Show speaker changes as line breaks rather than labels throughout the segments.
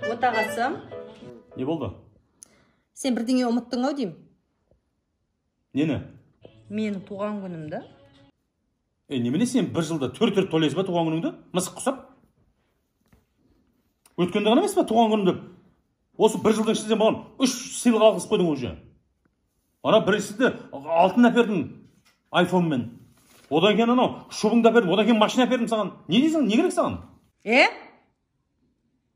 Отағасы.
Не болды?
Сен бірдеңе ұмыттың ау деймін.
Нені?
Менің туған күнімді.
Немене сен бір жылда 4 рет тойлайсың ба туған күніңді? Мысық құсап? Өткенде ғана емес па туған күнім деп? Осы бір жылдың ішінде маған 3 сыйлық алғызып қойдың уже. Ана біріншісінде алтын әпердің айфонмен. Одан кейін анау шубыңды әпердім, одан кейін машина әпердім саған. Не дейсің, не керек саған?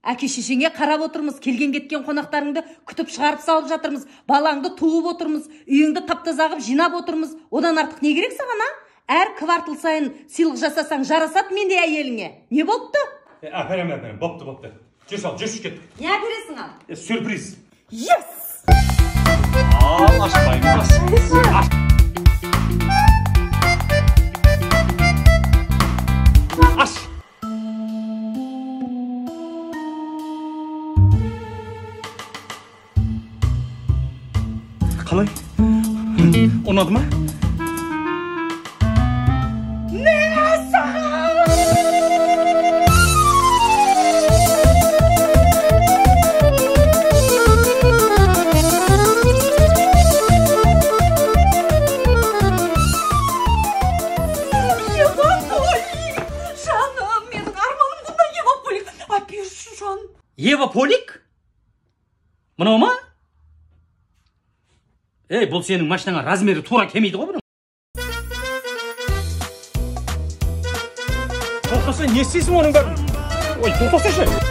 Әке шешеңе қарап отырмыз, келген кеткен қонақтарыңды күтіп шығарып салып жатырмыз, балаңды туып отырмыз, үйіңді тап-таза қылып жинап отырмыз. Одан артық не керек саған, а? Әр квартал сайын сыйлық жасасаң жарасады менде әйеліңе. Не болыпты?
Әперем, әперем, бопты, бопты. Жүр сал, жүрші кеттік.
Не әпересің ал?
Сюрприз.
Yes!
Ал, ашпаймыз, аш. Аш! Қалай? Ұнады ма?
Жаным, менің арманым бұнда Ева Полик. Әперші, жан.
Ева Полик? Мынау ма? Ей, бұл сенің машинаңа размері тура келмейді ғой бұның. Тоқтаса, не істейсің оның бәрін? Ой, тоқтасайшы.